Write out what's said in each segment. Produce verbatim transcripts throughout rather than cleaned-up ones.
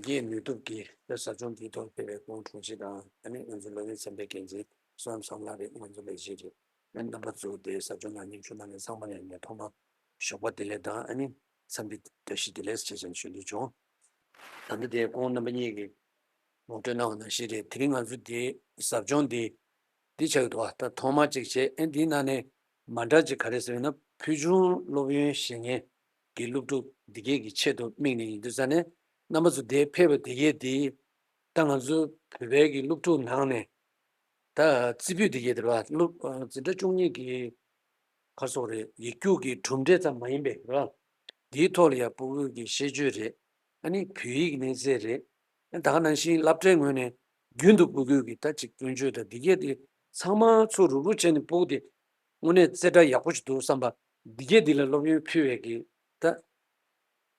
གི་ནུས་སྟོབས་ཀྱིས་ཟབ་སྦྱོང་འདིའི་ཐོག་ཕེབས་པའི་ཁོང་དྲུང་ཆེ་དང་ཨ་ནི་ང་ཚོའི་སློབ་གཉེར་ཚན་པའི་འགན་འཛིན་བསོད་ནམས་བསམ་ལགས་རེད། ང་ཚོ་ལས་བྱེད་རེད། ཨ་ནི་རྣམ་པ་ཚོ་དེ་ཟབ་སྦྱོང་ནང་མཉམ་ཞུགས་གནང་མཁན་ཚང་མ་ལ་ཡང་ངས་ཐོག་མར་ཞོགས་པ་བདེ་ལེགས་དང་ཨ་ནི་འཚམས་འདྲི་བཀྲ་ཤིས་བདེ་ལེགས་ཞེས་བྱས་ནས་ཞུ་འདོད་བྱུང་། ད་ལྟ་དེ་ཁོང་རྣམ་པ་གཉིས་ཀྱིས་ངོ་སྤྲོད་གནང་བ་ནང་བཞིན་རེད། དེ་རིང་ང་ཚོ་འདི་ཟབ་སྦྱོང་འདི་འདི་ཆགས་ཀྱི་འདུག་ད་ཐོག་མ་གཅིག་བྱས། ཨེ་འདིའི་ནང་ནས་མ་འདྲ་གཅིག་ག་རེ་ཟེར་བ་ན། ཕུལ་བྱུང་སློབ་ཡོན་བཞེས་མཁན་གྱི་སློབ་ཕྲུག་འདི་གས་ཀྱི་ཆེད་དུ་དམིགས་ནས་ཡིན་དུས་ཙང་ནས། རྣམ་པ་ཚོ་འདིར་ཕེབས་པ་འདི་གས་འདི་ད་ང་ཚོ་བོད་པའི་གི་སློབ་ཕྲུག་ནང་ནས་ད་རྩེ་ཕུད་འདི་གས་དེ་རེད་བ། སློབ་འཛིན་གྲྭ་བཅུ་གཉིས་ཀྱི་ག་རེ་ཟེར་དགོས་རེད། ཡིག་རྒྱུགས་ཀྱི་གྲུབ་འབྲས་ཙམ་མ་ཡིན་པའི་རེད་བ། འདིའི་ཐོག་ལ་ཡང་ཕྲུ་གུ་གི་ཤེས་སྤྱོད་རེད། ཨ་ནི་བོད་ཡིག་གནས་ཚད་རེད། ཨ་ནི་ད་ག་ནང་བཞིན་སློབ་གྲྭའི་ངོས་ནས་རྒྱུན་དུ་ཕྲུ་གུ་གི་ད་ཅིག་ཀུན་སྤྱོད་དང་འདི་གས་དེ་ཚང་མ་ཚུར་རུབ་རུབ་བྱས་ནས་ཕྲུ་གུ་དེ་དངོས་གནས་རྩེ་གྲ་ཡག་པོ་ཞིག་འདུག་བསམ་པ་འདི་གས་འདི་ལ་སློབ་ཡོན་ཕུལ་བའི་གི་ད་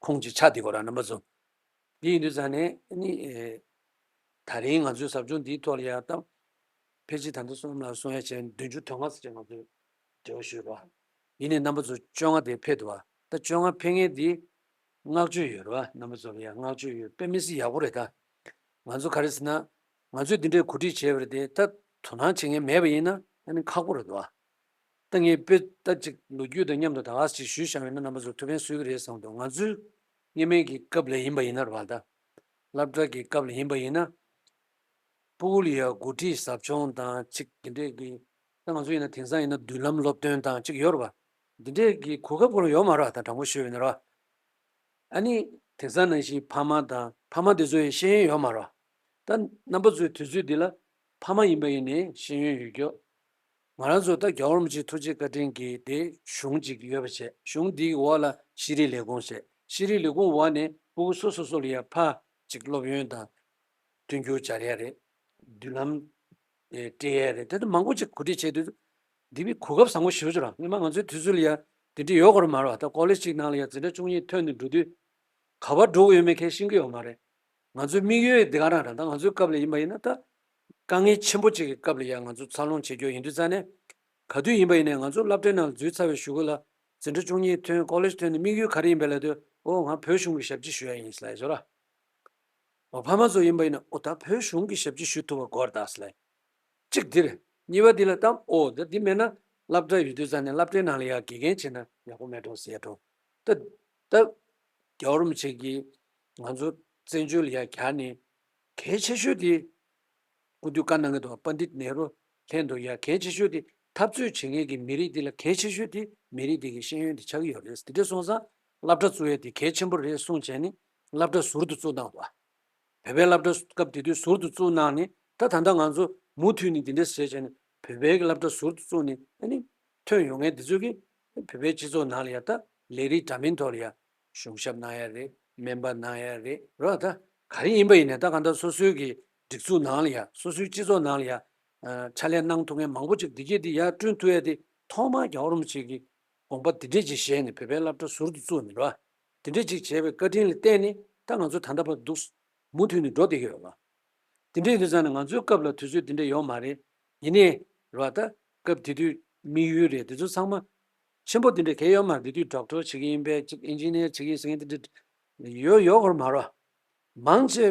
ཁུངས་ཅིག་ཆགས་བསྡད་ཀྱི་ཡོད་རེད་རྣམ་པ་ཚོ། འདི་ཡིན་དུས་ཙང་ནས་ཨ་ནི་ཨེ། ད་རིང་ང་ཚོའི་ཟབ་སྦྱོང་འདིའི་ཐོག་ལ་ཡང་ད་ཕལ་ཆེར་ད་ལྟ་བསོད་ནམས་ལགས་གསུང་ཡ་བྱས་བདུན་ཅུ་དོན་ལྔ་ཙམ་ཅིག་ང་ཚོས་འབྲེལ་བ་ཞུས་པ། ཡིན་ནའི་རྣམ་པ་ཚོ་བཅོ་ལྔ་དེ་ཕེབས་འདུག་བ། ད་བཅོ་ལྔ་ཕེབས་མཁན་འདི་བསྔགས་བརྗོད་ཡོད་རེད་བ། རྣམ་པ་ཚོ་ལ་ཡང་བསྔགས་བརྗོད་ཡོད། དཔེ་མི་སྲིད་ཡག་པོ་རེད་ད། ང་ཚོ་ག་རེ་ཟེར་ན། ང་ཚོས་འདི་འདྲའི་གོ་སྒྲིག་བྱས་པ་རེད་དེ། ད་དོ་སྣང་བྱེད་མཁན་མེད་པ་ཡིན་ན་ཨ་ནི་ཁག་པོ་རེད་འདུག་བ། ད་ངས་དཔེ་ད་ཅིག་ལོ་རྒྱུས་དང་མཉམ་དུ་ད་ག་ཅིག་ཞུས་བཞག་པ་ཡིན་ན་རྣམ་པ་ཚོ་ཐུགས་ཕན་གསོས་ཀྱི་རེད་བསམ་འདུག་ང་ཚོའི་སྔོན་མའི་གི་སྐབས་ལ་ཡིན་པ་ཡིན་ན་རེད་བ། ད་སློབ་གྲྭ་གི་སྐབས་ལ་ཡིན་པ་ཡིན་ན། ཕྲུ་གུ་ལ་ཡ་འགོ་ཁྲིད་ཟབ་སྦྱོང་དང་ཅིག་དེ་འདྲས་ཀྱི། ད་ང་ཚོ་ཡིན་ན་དེང་སང་ཡིན་ན་མདུན་ལམ་སློབ་སྟོན་དང་ཅིག་ཡོད་རེད་བ། འདི་འདྲས་ཀྱི་གོ་སྐབས་ཁོ་རང་ཡོད་མ་རེད་བ། ད་དྲང་པོ་ཞུས་པ་ཡིན་ན་རེད་བ། ཨ་ནི་དེང་སང་ནང་བཞིན་ཕ་མ་དང་ཕ་མ་དེ་ཚོ་ཡང་ཤེས་ཡོན་ཡོད་མ་རེད་བ། ད་རྣམ་པ་ཚོའི་དུས་ཚོད་འདི་ལ་ཕ་མ་ཡིན་པ་ཡིན་ནའི་ཤེས་ཡོན་ཡོད་རྒྱུ། ང་རང་ཚོ་ད་རྒྱལ་བ་རིན་པོ་ཆེའི་ཐུགས་རྗེ་བཀའ་དྲིན་གྱིས་དེ་གཞུང་གཅིག་ཡོད་པ་བྱས། གཞུང་འདིའི་འོག་ལ་ཤེས་རིག་ལས་ཁུངས་བྱས། ཤེས་རིག་ལས་ཁུངས་འོག་ནས་ཕྲུ་གུ་སོ་སོ་སོ་ལ་ཡ་ཕར་ཅིག་སློབ་ཡོན་དང་མཐུན་འགྱུར་སྦྱར་ཡ་རེད། མདུན་ལམ་ཨེ་སྤྲད་ཡ་རེད། དེ་ཚོ་མང་པོ་ཅིག་གོ་སྒྲིག་བྱས་དུས། འདི་བའི་གོ་སྐབས་བཟང་པོ་ཞེ་པོ་ཅིག་རེད། སྔོན་མ་ང་ཚོའི་དུས་ཚོད་ལ་ཡ་དེ་འདྲ་ཡོད་དགོས་རེད་མ་རེད་བ། ད་ཀོ་ལེཇ་གཅིག་ནང་ལ་ཡ་འཛིན་གྲྭ་བཅུ་གཉིས་ཐོན་ནས་འགྲོ་དུས། ག་པར་འགྲོ་དགོས་ཡོད་མེད་ཁས་ཤེས་ཀྱི་ཡོད་མ་རེད། ང་ཚོའི་དམིགས་ཡུལ་འདི་ག་རང་རེད། ད་ང་ཚོའི་སྐབས་ལ་ཡིན་པ་ཡིན་ན་ད། དཀའ་ངལ་ཆེན་པོ་གཅིག་གི་སྐབས་ལ་ཡང་ང་ཚོ་འཚར་ལོངས་བྱེད་རྒྱུ་ཡིན་དུས་ཙང་ནས། ག་དུས་ཡིན་པ་ཡིན་ནའི་ང་ཚོ་སློབ་གྲྭའི་ནང་འཛུལ་ཚར་བའི་གཞུག་གུ་ལ། འཛིན་གྲྭ་བཅུ་གཉིས་ཐོན་ཀོ་ལེཇ་ཐོན་ནས་དམིགས་ཡུལ་ག་རེ་ཡིན་པ་ལབ་དུས། ཨོ་ང་བོད་གཞུང་གི་ཞབས་ཕྱི་ཞུ་ཡ་ཡིན་ཟེར་ལབ་ཡོད་ར། ཨོ་ཕ་མ་ཚོ་ཡིན་པ་ཡིན་ན་ཨོ་ད་བོད་གཞུང་གི་ཞབས་ཕྱི་ཞུ་ཐུབ་པ་དགོས་རེད་ད་ཟེར་ལབ། གཅིག་འདིར། གཉིས་པ་འདི་ལ་གཏམ་ཨོ་ད་འདི་མེད་ན་སློབ་གྲྭ་ཡོད་དུས་ཙང་ནས་སློབ་གྲྭའི་ནང་ལ་ཡ་དགེ་རྒན་བྱས་ན་ཡག་པོ་མེད་འགྲོ་ཟེར་འགྲོ། ད་ད་རྒྱལ་བ་རིན་པོ་ཆེ་གིས་ང་ཚོ་བཙན་བྱོལ་ལ་ཡ་གྱར་ནས་གལ་ཆེ་ཤོས་དེ། སྐུ་མདུན་བཀའ་གནང་གི་འདུག་པཎྜི་ཏ་ནེ་རུ་ལྷན་དུ་ཡ་གལ་ཆེ་ཤོས་དེ་འཐབ་རྩོད་བྱེད་མཁན་གྱི་མི་རིགས་འདི་ལ་གལ་ཆེ་ཤོས་དེ་མི་རིགས་འདི་གི་ཤེས་ཡོན་དེ་ཆགས་ཀྱི་ཡོད་རེད། དེ་འདྲ་སོང་ཙང་སློབ་གྲྭ་བཙུགས་ཡས་དེ་གལ་ཆེན་པོ་རེད་གསུངས་བྱས་ནས་སློབ་གྲྭ་ཟུར་དུ་བཙུགས་གནང་འདུག་བོད་པའི་སློབ་གྲྭ་སྐབས་དེ་དུས་ཟུར་དུ་བཙུགས་གནང་ནས་ད་ད་ལྟ་ང་ཚོ་མུ་མཐུད་ནས་འདི་འདྲ་བྱས་བྱས་ནས་བོད་པའི་གི་སློབ་གྲྭ་ཟུར་དུ་བཙུགས་ནས་ཨ་ནི་ཐོན་ཡོང་མཁན་དེ་ཚོ་གིས་བོད་པའི་སྤྱི་ཚོགས་ནང་ལ་ཡ་ད་ལས་རིགས་འདྲ་མིན་ཐོག་ལ་ཡ། གཞུང་ཞབས་གནང་ཡ་རེད། སྨན་པ་གནང་ཡ་རེད་རོ། ད་ག་རེ་ཡིན་པ་ཡིན་ནའི་ད་གང་ལྟར་སོ་སོའི་གི་སྒྲིག་འཛུགས་ནང་ལ་ཡ་སོ་སོའི་སྤྱི་ཚོགས་ནང་ལ་ཡ། ཕྱག་ལས་གནང་ཐུབ་མཁན་མང་པོ་ཅིག་འདི་གས་འདི་ཡར་བསྐྲུན་ཐུབ་ཡ་དེ་ཐོག་མར་རྒྱལ་བ་རིན་པོ་ཆེ་གི་དགོངས་པ་འདི་འདྲས་ཅིག་བཞེས་ནས་བོད་པའི་སློབ་གྲྭ་ཟུར་དུ་བཙུགས་ནས་རོ། འདི་འདྲས་ཅིག་བྱས་པའི་བཀའ་དྲིན་ལ་བརྟེན་ནས་ད་ང་ཚོ་ད་ལྟ་བར་འདུག་མུ་མཐུད་ནས་འགྲོ་བསྡད་ཀྱི་ཡོད་ལ། དེ་འདྲ་ཡིན་དུས་ཙང་ནས་ང་ཚོའི་སྐབས་ལ་དུས་ཚོད་དེ་འདྲ་ཡོད་མ་རེད། ཡིན་ནའི་རེད་བ། ད་སྐབས་དེ་དུས་དམིགས་ཡུལ་རེད་དེ་ཚོ་ཚང་མ་ཆེན་པོ་དེ་འདྲ་གང་ཡང་ཡོད་མ་རེད། དེ་དུས་ཌོག་ཊར་བྱེད་ཀྱི་ཡིན་པས་ཅིག་ཨིན་ཇི་ནི་ཡར་བྱེད་ཀྱི་ཡིན་ཟེར་མཁན་དེ་འདྲ་ཡོད་ཡོད་དགོས་མ་རེད་བ། མང་ཆེ་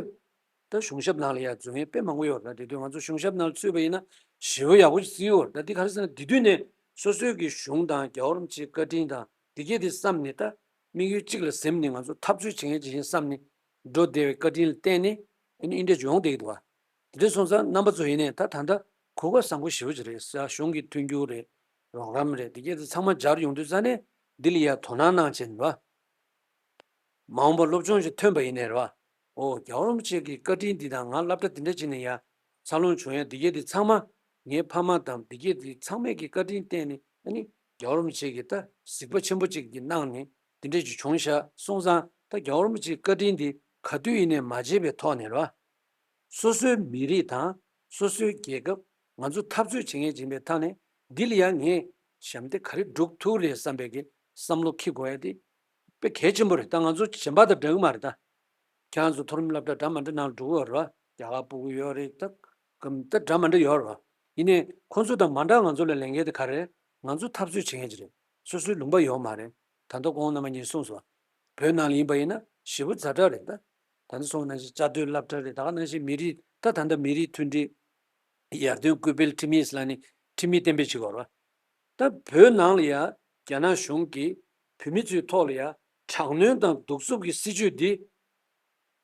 ད་གཞུང་ཞབས་ནང་ལ་ཡར་འཛུལ་མཁན་དཔེ་མང་པོ་ཡོད་རེད། དེ་དུས་ང་ཚོ་གཞུང་ཞབས་ནང་ཚུད་པ་ཡིན་ན་ཞེ་པོ་ཡག་པོ་ཞིག་བརྩི་ཡོད་རེད། ད་དེ་ག་རེ་ཟེར་ན་དེ་དུས་ནས་སོ་སོའི་གི་གཞུང་དང་རྒྱལ་བ་རིན་པོ་ཆེའི་བཀའ་དྲིན་དང་དེ་གས་དེ་བསམ་ནས་ད་དམིགས་ཡུལ་གཅིག་ལ་གཟིམས་ནས་ང་ཚོ་འཐབ་རྩོད་བྱེད་མཁན་ཅིག་ཡིན་བསམ་ནས་འགྲོ་བསྡད་པའི་བཀའ་དྲིན་ལ་བརྟེན་ནས་ཨ་ནི་འདི་འདྲ་ཡོང་བསྡད་ཀྱི་འདུག་བ། དེ་འདྲ་སོང་ཙང་རྣམ་པ་ཚོ་ཡིན་ནའི་ད་ད་ལྟ་གོ་སྐབས་བཟང་པོ་ཞེ་པོ་ཅིག་རེད་ཟེར། གཞུང་གི་མཐུན་འགྱུར་རེད། རོགས་རམ་རེད། དེ་གས་དེ་ཚང་མ་སྦྱར་ཡོང་དུས་ཙང་ནས་འདི་ལ་ཡ་དོ་སྣང་གནང་བྱས་ནས་རེད་བ། མ་འོངས་པར་སློབ་སྦྱོང་ཞིག་ཐོན་པ་ཡིན་ནའི་རེད་བ། ཨོ་རྒྱལ་བ་རིན་པོ་ཆེ་གི་བཀའ་དྲིན་འདི་དང་ང་སློབ་གྲྭ་འདི་འདྲ་ཅིག་ནས་ཡ་འཚར་ལོངས་བྱུང་ཡ་འདི་གས་དེ་ཚང་མ་ངའི་ཕ་མ་དང་འདི་གས་དེ་ཚང་མས་ཀྱི་བཀའ་དྲིན་བརྟེན་ནས་ཨ་ནི་རྒྱལ་བ་རིན་པོ་ཆེ་གི་ད་གཟིགས་པ་ཆེན་པོ་ཅིག་གི་གནང་ནས་འདི་འདྲ་ཅིག་བྱུང་ཤག་སོང་ཙང་ད་རྒྱལ་བ་རིན་པོ་ཆེའི་བཀའ་དྲིན་འདི་ག་དུས་ཡིན་ནའི་མ་བརྗེད་པའི་ཐོག་ནས་རེད་བ། སོ་སོའི་མི་རིགས་དང་སོ་སོའི་རྒྱལ་ཁབ་ང་ཚོ་འཐབ་རྩོད་བྱེད་མཁན་ཡིན་པའི་ཐོག་ནས་འདི་ལ་ཡང་ངས་ཞབས་འདེགས་ག་རེ་སྒྲུབ་ཐུབ་རེད་བསམ་པའི་གི་བསམ་བློ་འཁྱེར་དགོས་ཡ་དེ་དཔེ་གལ་ཆེན་པོ་རེད། ད་ང་ཚོ་གཞན་པ་དང་འདྲ་གི་མ་རེད་ད། ཁྱེད་རང་ཚོ་མཐོ་རིམ་སློབ་གྲྭ་འདྲ་མི་འདྲ་ནང་ལ་འགྲོ་གི་ཡོད་རེད་བ། རྒྱ་གར་ཕྲུ་གུ་ཡོད་རེད་ད། གམ་ད་འདྲ་མི་འདྲ་ཡོད་རེད་བ། ཡིན་ནའི་ཁོང་ཚོ་དང་མ་འདྲ་ང་ཚོ་ལ་ལས་འགན་དེ་ག་རེ་རེད། ང་ཚོ་འཐབ་རྩོད་བྱེད་མཁན་ཅིག་རེད། སོ་སོའི་ལུང་པ་ཡོད་མ་རེད། ད་ལྟ་ཁོང་རྣམ་པ་གཉིས་གསུངས་སོང་། བོད་ནང་ལ་ཡིན་པ་ཡིན་ན་ཞེ་པོ་ཛ་དྲག་རེད་ད། ད་ནི་སོང་ནང་བཞིན་བཅའ་སྡོད་སློབ་གྲྭ་རེད། ད་ག་ནང་བཞིན་མི་རིགས་ད་ད་ལྟ་མི་རིགས་མཐུན་སྒྲིལ་ཡར་ཐོན་སྐུལ་སྤེལ་ཁྲིམས་ཡིག་ལ་ནི་ཁྲིམས་ཡིག་གཏན་འབེབས་བྱེད་དགོས་རེད་བ། ད་བོད་ནང་ལ་ཡ་རྒྱ་ནག་གཞུང་གིས་བོད་མི་ཚོའི་ཐོག་ལ་ཡ་དྲག་གནོན་དང་གདུག་རྩུབ་ཀྱི་སྲིད་བྱུས་འདི་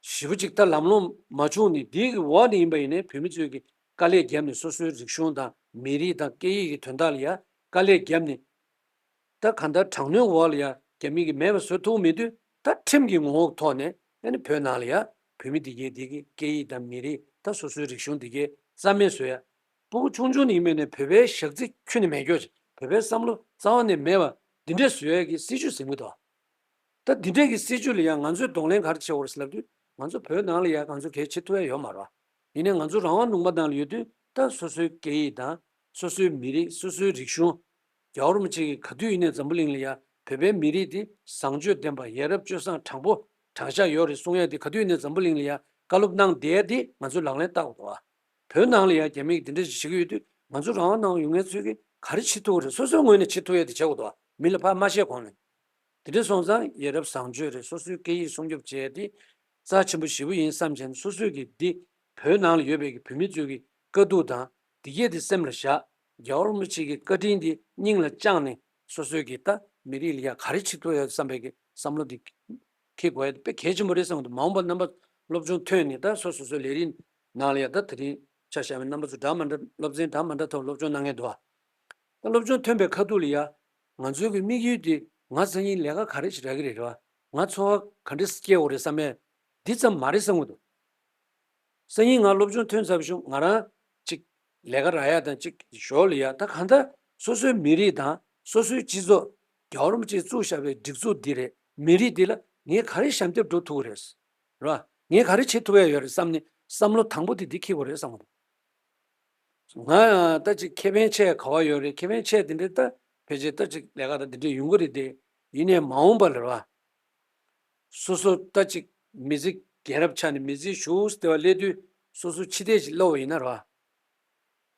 ཞེ་པོ་ཅིག་ད་ལམ་ལྷོང་མ་བྱུང་ནས། འདིའི་འོག་ནས་ཡིན་པ་ཡིན་ནའི་བོད་མི་ཚོས་ཀྱི་དཀའ་ལས་བརྒྱབ་ནས་སོ་སོའི་རིག་གཞུང་དང་མི་རིགས་དང་སྐད་ཡིག་གི་དོན་དག་ལ་ཡ་དཀའ་ལས་བརྒྱབ་ནས། ད་གང་ལྟར་དྲག་གནོན་འོག་ལ་ཡ་རྒྱ་མི་གིས་མེད་པ་བཟོ་ཐུབ་མི་འདུག་ད་ཁྲིམས་ཀྱི་ངོ་བོ་ཐོག་ནས་ཨ་ནི་བོད་ནང་ལ་ཡ་བོད་མི་འདི་གའི་འདི་གི་སྐད་ཡིག་དང་མི་རིགས་ད་སོ་སོའི་རིག་གཞུང་འདི་གའི་རྩ་མེད་བཟོ་ཡ། སྤུ་གུ་ཆུང་ཆུང་ནས་ཡིན་པ་ཡིན་ནའི་བོད་པའི་ཞག་རྩི་ཁྱོན་ནས་མེད་སྐྱོ་ཅིག་བོད་པའི་བསམ་བློ་རྩ་བ་ནས་མེད་པ་འདི་འདྲས་བཟོ་ཡ་གི་སྲིད་བྱུས་ཟིན་གི་འདུག་ད་འདི་འདྲས་ཀྱི་སྲིད་བྱུས་ལ་ཡང་ང་ཚོས་གདོང་ལེན་ག་རེ་བྱེད་དགོས་རེད་ཟེར་ལབ་དུས། ང་ཚོ་བོད་ནང་ལ་ཡང་ང་ཚོ་གལ་ཆེ་ཐུབ་ཡ་ཡོད་མ་རེད། ཡིན་ནའི་ང་ཚོ་རང་དབང་ལུང་པ་ནང་ལ་ཡོད་དུས་ད་སོ་སོའི་སྐད་ཡིག་དང་སོ་སོའི་མི་རིགས། སོ་སོའི་རིག་གཞུང་། རྒྱལ་བ་རིན་པོ་ཆེ་གིས་ག་དུས་ཡིན་ནའི་འཛམ་བུ་གླིང་ལ་ཡ་བོད་པའི་མི་རིགས་འདི་བཟང་སྤྱོད་ལྡན་པ། ཡ་རབས་སྤྱོད་བཟང་དྲང་པོ་དྲང་བཞག་ཡོད་རེད་གསུང་ཡ་འདི་ག་དུས་ཡིན་ནའི་འཛམ་བུ་གླིང་ལ་ཡ་བཀའ་སློབ་གནང་བསྡད་ཡ་འདི་ང་ཚོས་ལག་ལེན་བསྟར་དགོས་རེད་བ། བོད་ནང་ལ་ཡང་རྒྱ་མིས་འདི་འདྲ་ཞིག་བྱེད་ཀྱི་ཡོད་དུས། ང་ཚོ་རང་དབང་ནང་ཡོད་མཁན་ཚོས་ཀྱིས་ག་རེ་བྱེད་ཐུབ་ཀྱི་རེད། སོ་སོའི་ངོས་ནས་བྱེད་ཐུབ་ཡ་དེ་བྱེད་དགོས་འདུག་མི་ལ་ཕར་མ་བཤད་གོང་ནས། དེ་འདྲ་སོང་ཙང་ཡ་རབས་བཟང་སྤྱོད་རེད། སོ་སོའི་སྐད་ཡིག་སྲུང་སྐྱོབ་བྱས་ཏེ་རྩ་ཆེན་པོ་ཞེ་པོ་ཡིན་བསམ་བྱས་ནས། སོ་སོས་ཀྱིས་འདི་བོད་ནང་ལ་ཡོད་པའི་གི་བོད་མི་ཚོའི་གི་དཀའ་སྡུག་དང་། འདི་གས་དེ་སེམས་ལ་བཞག་རྒྱལ་བ་རིན་པོ་ཆེ་གི་བཀའ་དྲིན་འདི་སྙིང་ལ་བཅངས་ནས། སོ་སོའི་གི་ད་མི་རིགས་ལ་ཡ་ག་རེ་བྱེད་ཐུབ་ཡ་བསམ་པའི་གི་བསམ་བློ་འདི་འཁྱེར་དགོས་ཡ་དེ་དཔེ་གལ་ཆེན་པོ་རེད་བསམ་གི་འདུག་མ་འོངས་པ་རྣམ་པ་སློབ་སྦྱོང་ཐོན་ནས་ད་སོ་སོ་སོའི་ལས་རིགས་ནང་ལ་ཡ། ད་དེ་རིང་ཆ་བཞག་པའི་རྣམ་པ་ཚོ་འདྲ་མ་འདྲ་སློབ་ཚན་འདྲ་མ་འདྲ་ཐོག་སློབ་སྦྱོང་གནང་མཁན་འདུག་ཨ། ད་སློབ་སྦྱོང་ཐོན་པའི་ཁ་ཐུག་ལ་ཡ་ང་ཚོའི་གི་དམིགས་ཡུལ་དེ་ང་སང་ཉིན་ལས་ཀ་ག་རེ་ཞིག་རག་གི་རེད་རེད་བ། ང་འཚོ་བ་ག་འདྲས་སྐྱེལ་དགོས་རེད་བསམ་ཡ་འདི་ཙམ་མ་རེད་བསམ་གི་འདུག་སང་ཉིན་ང་སློབ་སྦྱོང་ཐོན་ཚར་བའི་གཞུག་ང་རང་ཅིག་ལས་ཀ་རག་ཡ་དང་། ཅིག་ཞོར་ལ་ཡ་ད་གང་ལྟར་སོ་སོའི་མི་རིགས་དང་སོ་སོའི་སྤྱི་ཚོགས། རྒྱལ་བ་རིན་པོ་ཆེས་བཙུགས་བཞག་པའི་སྒྲིག་འཛུགས་འདི་རེད། མི་རིགས་འདི་ལ་ངས་ག་རེ་ཞབས་འདེགས་སྒྲུབ་ཐུབ་ཀྱི་རེད། རེད་བ། ངས་ག་རེ་བྱེད་ཐུབ་ཡ་ཡོད་རེད་བསམ་ནས་བསམ་བློ་དང་པོ་དེ་འདི་འཁྱེར་དགོས་རེད་བསམ་གི་འདུག་ང་ད་ཅིག་ཁེ་ཕན་ཆེ་ག་བ་ཡོད་རེད། ཁེ་ཕན་ཆེ་དེ་འདྲའི་ད་ཕལ་ཆེར་ད་ཅིག་ལས་ཀ་ད་དེ་འདྲའི་ཡོང་གི་རེད་དེ། ཡིན་ནའི་མ་འོངས་པ་ལ་རེད་བ། སོ་སོ་ད་ཅིག་མི་ཚེ་རྒན་རབས་ཆགས་ནས་མི་ཚེ་ཞེ་པོ་ལྟེ་བ་སླེབས་དུས་སོ་སོ་ཕྱི་བལྟས་ཅིག་སློག་པ་ཡིན་ན་རེད་བ།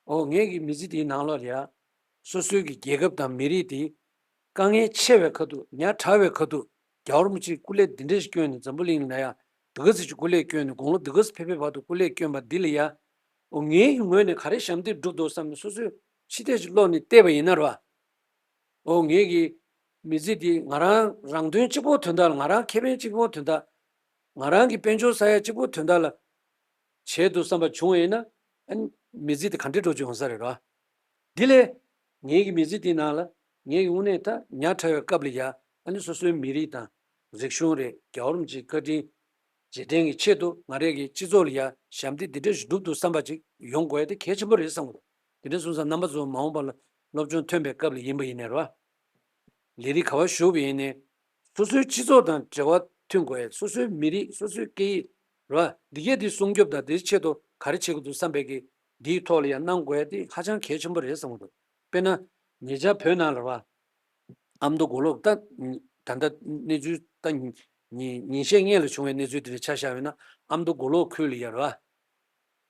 ཨོ་ངེད་ཀྱི་མི་ཚེ་འདིའི་ནང་ལོགས་ལ་ཡ་སོ་སོའི་གི་རྒྱལ་ཁབ་དང་མི་རིགས་དེ་དཀའ་ངལ་ཆེ་བའི་ཁ་ཐུག་ཉག་ཕྲ་བའི་ཁ་ཐུག་རྒྱལ་བ་རིན་པོ་ཆེས་སྐུ་ལས་འདི་འདྲ་ཞིག་བསྐྱོན་ནས་འཛམ་བུ་གླིང་ལ་ཡ་འདི་ག་ཚོད་ཅིག་སྐུ་ལས་བསྐྱོན་ནས་དགུང་ལོ་འདི་ག་ཚོད་ཕེབས་ཕེབས་བར་དུ་སྐུ་ལས་བསྐྱོན་པ་འདི་ལ་ཡ། ཨོ་ངེད་ཀྱི་ངོས་ནས་ག་རེ་ཞབས་འདེགས་སྒྲུབ་འདུག་བསམ་ནས་སོ་སོའི་ཕྱི་བལྟས་ཅིག་སློག་ནས་བལྟས་པ་ཡིན་ན་རེད་བ། ཨོ་ངེད་ཀྱི་མི་ཚེ་འདི་ང་རང་རང་དོན་གཅིག་པོ་དོན་དག་ལ། ང་རང་ཁེ་ཕན་གཅིག་པོ་དོན་དག་ང་རང་གི་དཔལ་འབྱོར་ས་ཡ་གཅིག་པོ་དོན་དག་ལ་བྱས་འདུག་བསམ་པ་བྱུང་བ་ཡིན་ན། ཨ་ནི་མི་ཚེ་འདི་ག་འདྲའི་འགྲོ་རྒྱུ་ཡོང་ས་རེད་ར། འདི་ལས་ངེད་ཀྱི་མི་ཚེ་འདིའི་ནང་ལ་ངེད་ཀྱི་དངོས་གནས་ད་ཉག་ཕྲ་བའི་སྐབས་ལ་ཡ། ཨ་ནི་སོ་སོའི་མི་རིགས་དང་རིག་གཞུང་རེད། རྒྱལ་བ་རིན་པོ་ཆེའི་བཀའ་དྲིན་རྗེས་དྲན་གྱི་ཆེད་དུ་ང་རང་གི་སྤྱི་ཚོགས་ལ་ཡ་ཞབས་འདེགས་འདི་འདྲ་ཞིག་སྒྲུབ་འདུག་བསམ་པ་ཅིག་ཡོང་དགོས་ཡ་དེ་གལ་ཆེན་པོ་རེད་བསམ་གྱི་འདུག་དེ་འདྲ་སོང་ཙང་རྣམ་པ་ཚོ་མ་འོངས་པ་ལ་སློབ་སྦྱོང་ཐོན་པའི་སྐབས་ལ་ཡིན་པ་ཡིན་ནའི་རེད་བ། ལས་རིགས་ག་བ་ཞུགས་པ་ཡིན་ནའི་སོ་སོའི་སྤྱི་ཚོགས་དང་འབྲེལ་བ་མཐུན་དགོས་ཡ། སོ་སོའི་མི་རིགས། སོ་སོའི་སྐད་ཡིག་རེད་བ། འདི་གས་འདི་སྲུང་སྐྱོབ་དང་དེའི་ཆེད་དུ་ག་རེ་བྱེད་དགོས་འདུག་བསམ་པའི་གི་འདིའི་ཐོག་ལ་ཡ་གནང་དགོས་ཡ་དེ་ཧ་ཅང་གལ་ཆེན་པོ་རེད་བསམ་གྱི་འདུག་དཔེར་ན་ཉེ་ཆར་བོད་ནང་ལ་རེད་བ། ཨ་མདོ་མགོ་ལོག་ད་ད་ལྟ་གནས་ཚུལ་ད་ཉིན་ཉིན་ཤས་སྔོན་ལ་བྱུང་བའི་གནས་ཚུལ་དེ་འདྲ་ཆ་བཞག་པ་ཡིན་ན། ཨ་མདོ་མགོ་ལོག་ཁུལ་ལ་ཡ་རེད་བ།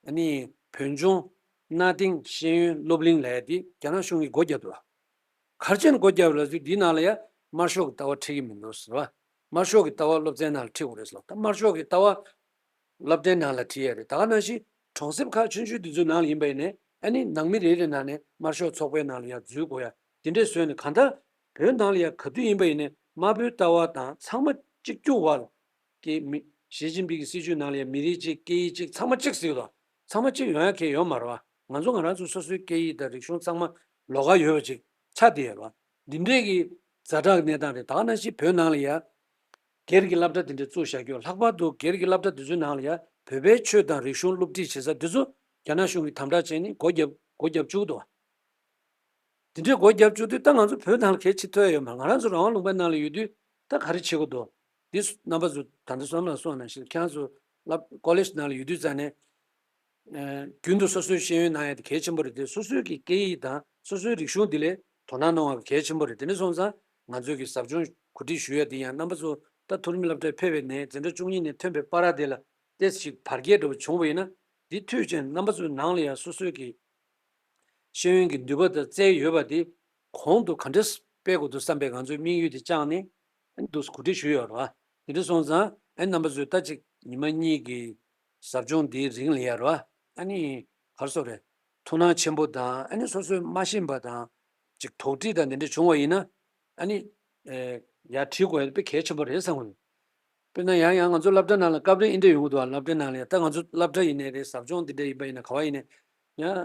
ཨ་ནི་བོད་ལྗོངས་གནའ་དེང་ཤེས་ཡོན་སློབ་གླིང་ལབ་ཡ་དེ་རྒྱ་ནག་གཞུང་གིས་སྒོ་བརྒྱབ་འདུག་བ། ག་རེ་བྱས་ནས་སྒོ་བརྒྱབ་ལབ་དུས་འདིའི་ནང་ལ་ཡ་དམར་ཤོག་གི་ལྟ་བ་ཁྲིད་ཀྱི་མི་འདུག་ཟེར་བ། དམར་ཤོག་གི་ལྟ་བ་སློབ་ཚན་ནང་ལ་ཁྲིད་དགོས་རེད་ཟེར་བ། ད་དམར་ཤོག་གི་ལྟ་བ་སློབ་གྲྭའི་ནང་ལ་ཁྲིད་ཡ་རེད། ད་ག་ནང་བཞིན་གྲོང་གསེབ་ཁག་ཆུང་ཆུང་འདི་ཚོའི་ནང་ལ་ཡིན་པ་ཡིན་ནའི་ཨ་ནི་ནང་མི་རེ་རེ་ནང་ནས་དམར་ཤོག་ཚོགས་པའི་ནང་ལ་ཡ་འཛུལ་དགོས་ཡ་དེ་འདྲས་བཟོས་ནས། གང་ལྟར་བོད་ནང་ལ་ཡ་ག་དུས་ཡིན་པ་ཡིན་ནའི་དམར་པོའི་ལྟ་བ་དང་ཚང་མ་གཅིག་གྱུར་བར་གྱི་མི། ཞི་ཅིན་ཕིང་གི་སྲིད་བྱུས་ནང་ལ་ཡ་མི་རིགས་གཅིག་སྐད་ཡིག་གཅིག་ཚང་མ་གཅིག་ཟེར་གི་འདུག་ཚང་མ་གཅིག་ཡོང་ཡ་གང་ཡང་ཡོད་མ་རེད་བ། ང་ཚོ་ང་རང་ཚོ་སོ་སོའི་སྐད་ཡིག་དང་རིག་གཞུང་ཚང་མ་ལོགས་ཀ་ཡོད་པ་ཅིག་ཆགས་བསྡད་ཡོད་རེད་བ། འདི་འདྲས་ཀྱི་ཛ་དྲག་གི་གནས་སྟངས་རེད། ད་ག་ནང་བཞིན་བོད་ནང་ལ་ཡ་སྒེར་གྱི་སློབ་གྲྭ་འདི་འདྲ་བཙུགས་བཞག་རྒྱུ། ལྷག་པར་དུ་སྒེར་གྱི་སློབ་གྲྭ་འདི་ཚོའི་ནང་ལ་ཡ་བོད་པའི་ཆོས་དང་རིག་གཞུང་སློབ་ཁྲིད་བྱེད་ས་འདི་ཚོ་རྒྱ་ནག་གཞུང་གིས་དམ་དྲག་བྱས་ནས་སྒོ་བརྒྱབ་སྒོ་བརྒྱབ་བཅུག་འདུག་བ། དེ་འདྲའི་སྒོ་བརྒྱབ་བཅུག་དུས་ད་ང་ཚོ་བོད་ནང་ལ་གལ་ཆེ་ཐོག་ཡོད་མ་རེད། ང་རང་ཚོ་རང་དབང་ལུང་པའི་ནང་ལ་ཡོད་དུས་ད་ག་རེ་བྱེད་དགོས་འདུག་འདི་རྣམ་པ་ཚོ་ད་ལྟ་བསམ་བློ་གསོག་ནང་བཞིན་ཁྱེད་རང་ཚོ་སློབ་ཀོ་ལེཇ་ནང་ལ་ཡོད་དུས་ཙང་ནས། ཨ་རྒྱུན་དུ་སོ་སོའི་ཤེས་ཡོན་གནང་ཡ་དེ་གལ་ཆེན་པོ་རེད་དེ། སོ་སོའི་གི་སྐད་ཡིག་དང་སོ་སོའི་རིག་གཞུང་འདི་ལ་དོ་སྣང་གནང་བ་གལ་ཆེན་པོ་རེད། དེ་འདྲ་སོང་ཙང་ང་ཚོའི་གི་ཟབ་སྦྱོང་གོ་སྒྲིག་ཞུ་ཡ་དེ་ཡང་རྣམ་པ་ཚོ་ད་མཐོ་རིམ་སློབ་གྲྭར་ཕེབས་པའི་ནས་འཛིན་གྲྭ་བཅུ་གཉིས་ནས་ཐོན་པའི་བར་དེ་ལ་ཏོག་ཙམ་ཞིག་བར་བརྒལ་འདྲ་བོ་བྱུང་བ་ཡིན་ན། འདི་འཐུས་ཅན་རྣམ་པ་ཚོའི་ནང་ལ་ཡང་སོ་སོའི་གི་ཤེས་ཡོན་གྱི་ནུས་པ་དང་རྩལ་ཡོད་པ་དེ་གོང་དུ་ག་འདྲས་སྤེལ་དགོས་འདུག་བསམ་པའི་ང་ཚོའི་དམིགས་ཡུལ་དེ་བཅངས་ནས་འདུག་གོ་སྒྲིག་ཞུས་ཡོད་རེད་བ། དེ་འདྲ་སོང་ཙང་ཨ་རྣམ་པ་ཚོས་ད་ཅིག་ ཉི་མ་གཉིས་ཀྱི་ཟབ་སྦྱོང་འདིའི་རིང་ལ་ཡ་རོ། ཨ་ནི་ག་རེ་ཟེར་དགོས་རེད། ཐུགས་སྣང་ཆེན་པོ་དང་ཨ་ནི་སོ་སོས་མ་ཤེས་པ་དང་ཅིག་དོགས་འདྲི་དང་འདི་འདྲ་བྱུང་བ་ཡིན་ན། ཨ་ནི་ཨེ་ཡར་དྲི་དགོས་ཡ་དཔེ་གལ་ཆེན་པོ་རེད་བསམ་གྱི་འདུག་དཔེར་ན་ཡང་ཡང་ང་ཚོ་སློབ་གྲྭ་ནང་ལ་སྐབས་རེ་འདི་འདྲ་ཡོང་གི་འདུག་ཨ། སློབ་གྲྭ་ནང་ལ་ཡ་ད་ང་ཚོ་སློབ་གྲྭ་ཡིན་ནའི་རེད། ཟབ་སྦྱོང་འདི་འདྲ་ཡིན་པ་ཡིན་ན་ག་བ་ཡིན་ནའི་ཡང་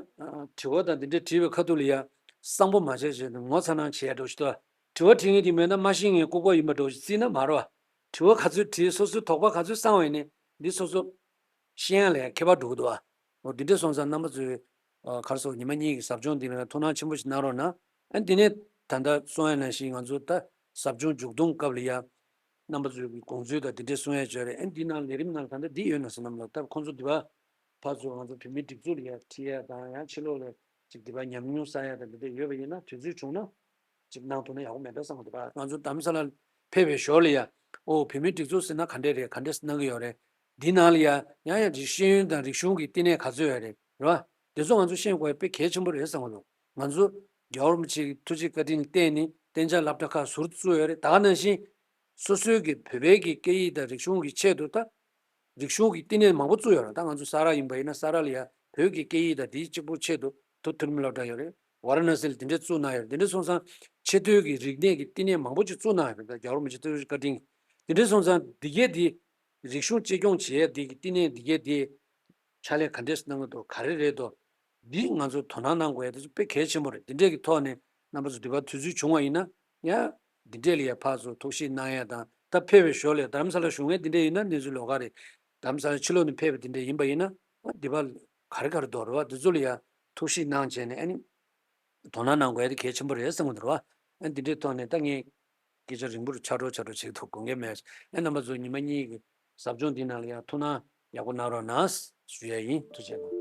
དྲི་བ་དང་འདི་འདྲ་དྲིས་པའི་ཁ་ཐུག་ལ་ཡ་གསང་པོ་མ་བྱས་བྱས་ངོ་ཚ་སྣང་བྱེད་ཡ་འགྲོ་ཞིག་འདུག་ཨ། དྲི་བ་དྲི་མཁན་དེ་མེད་ན་མ་ཤེས་མཁན་ལྐུགས་པ་ཡིན་པ་འགྲོ་ཞིག་བརྩིས་ན་མ་རོ་ཨ། དྲི་བ་ག་ཚོད་དྲིས། སོ་སོའི་དོགས་པ་ག་ཚོད་སངས་པ་ཡིན་ནའི་འདི་སོ་སོ་ཤེས་ཡ་ལ་ཡང་ཁྱད་པར་འགྲོ་གི་འདུག་ཨ། འོ་འདི་འདྲ་སོང་ཙང་རྣམ་པ་ཚོས་ཨ་ག་རེ་ཟེར། ཉི་མ་གཉིས་ཀྱི་ཟབ་སྦྱོང་འདི་ལ་ཐུགས་སྣང་ཆེན་པོ་ཞིག་གནང་རོགས་གནང་། ཨ་འདི་ནས་ད་ལྟ་གསུང་ཡ་ནང་བཞིན་ང་ཚོ་ད་ཟབ་སྦྱོང་མཇུག་བསྡོམས་སྐབས་ལ་ཡ་རྣམ་པ་ཚོའི་དགོངས་ཚུལ་དང་འདི་འདྲ་གསུང་ཡ་བྱོས་རེད། ཨ་འདི་ནང་ལས་རིམ་ནང་ད་ལྟ་འདི་ཡོད་ན་ཟེར་ནམ་ལ་ད་ཁོང་ཚོ་འདི་བ་ཕར་ཚུར་ང་ཚོ་བོད་མིའི་སྒྲིག་འཛུགས་ལ་ཡ་ཁྲིད་ཡ་དང་ཡང་ཕྱི་ལོགས་ལ་ཅིག་འདི་བ་ཉམས་མྱོང་བསགས་ཡ་དང་འདི་འདྲ་ཡོད་པ་ཡིན་ན་དུས་ཚོད་བྱུང་ན། ཅིག་གནང་ཐུབ་ན་ཡག་པོ་མེད་འགྲོ་བསམ་གྱི་འདུག་ང་ཚོ་རྡ་རམ་ས་ལ་ཕེབས་པའི་ཞོར་ལ་ཡ། ཨོ་བོད་མིའི་སྒྲིག་འཛུགས་ཟེར་ན་ག་འདྲས་རེད། ག་འདྲས་གནང་གི་ཡོད་རེད། འདི་ནང་ལ་ཡ་ཡང་ཡང་ཅིག་ཤེས་ཡོན་དང་རིག་གཞུང་གི་བསྟི་གནས་ག་ཚོད་ཡོད་རེད། རེད་བ། དེ་ཚོ་ང་ཚོ་ཤེས་དགོས་དཔེ་གལ་ཆེན་པོ་རེད་བསམ་གྱི་འདུག་ང་ཚོ་རྒྱལ་བ་རིན་པོ་ཆེ་གི་ཐུགས་རྗེ་བཀའ་དྲིན་བརྟེན་ནས་གཏན་འཇགས་སློབ་གྲྭ་ཁག་ཟུར་དུ་བཙུགས་ཡོད་རེད། ད་ག་ནང་བཞིན་སོ་སོའི་གི་བོད་པའི་གི་སྐད་ཡིག་དང་རིག་གཞུང་གི་ཆེད་དུ་ད། རིག་གཞུང་གི་བསྟི་གནས་མང་པོ་བཙུགས་ཡོད་རེད། ད་ང་ཚོ་ས་ར་ཡིན་པ་ཡིན་ན་ས་ར་ལ་ཡ་བོད་ཀྱི་སྐད་ཡིག་དང་དེའི་གཅིག་པུ་ཆེད་དུ་མཐོ་མཐོ་རིམ་སློབ་གྲྭ་ཡོད་རེད། ཝཱ་ར་ཎ་སི་ལ་དེ་འདྲས་བཙུགས་གནང་ཡོད་རེད། དེ་འདྲས་སོང་ཙང་ཆེས་མཐོའི་གི་རིག་གནས་ཀྱི་བསྟི་གནས་མང་པོ་ཅིག་བཙུགས་གནང་ཡོད་རེད། ད་རྒྱལ་བ་རིན་པོ་ཆེ་ཐུགས་རྗེ་བཀའ་དྲིན་གྱིས། དེ་འདྲས་སོང་ཙང་འདི་གས་འདི་རིག་གཞུང་གཅེས་སྐྱོང་བྱེད་ཡས་འདི་གི་བསྟི་གནས་འདི་གས་འདི་ཕྱག་ལས་ག་འདྲས་གནང་གི་འདུག་ག་རེ་རེད་འདུག་འདི་ང་ཚོ་དོ་སྣང་གནང་དགོས་ཡ་དེ་ཚོ་དཔེ་གལ་ཆེན་པོ་རེད། འདི་འདྲས་ཀྱི་ཐོག་ནས་རྣམ་པ་ཚོ་འདི་བར་དུས་ཚོད་བྱུང་བ་ཡིན་ན་ཡང་འདི་འདྲས་ལ་ཡ་ཕར་ཚུར་ཐུགས་ཞིབ་གནང་ཡ་དང་། ད་ཕེབས་པའི་ཞོར་ལ་ཡ་རྡ་རམ་ས་ལ་བཞུགས་མཁན་འདི་འདྲས་ཡིན་ན་གནས་ཚུལ་ལོགས་ཀ་རེད། རྡ་རམ་ས་ལ་ཕྱི་ལོགས་ནས་ཕེབས་པ་འདི་འདྲས་ཡིན་པ་ཡིན་ན་འདི་བར་ག་རེ་ག་རེ་འདུག་རེད་བ། འདི་ཚོ་ལ་ཡ་ཐུགས་ཞིབ་གནང་བྱས་ནས་ཨ་ནི་དོ་སྣང་གནང་དགོས་ཡ་དེ་གལ་ཆེན་པོ་རེད་བསམ་གྱི་འདུག་རེད་བ། ཨ་འདི་འདྲས་ཐོག་ནས་ད་ངས་སྐད་ཆ་རིང་པོར་ཆགས་འགྲོ་ཆགས་འགྲོ་བྱེད་ཐུབ་དགོངས་འགལ་མེད། ཨ་རྣམ་པ་ཚོ་ཉི་མ་གཉིས་ཀྱི་ཟབ་སྦྱོང་འདི་ནང་ལ་ཡང་ཐུགས་སྣང་ཡག་པོ་གནང་རོགས་གནང་ཞུ་ཡ་ཡིན། ཐུགས་རྗེ་གནང་།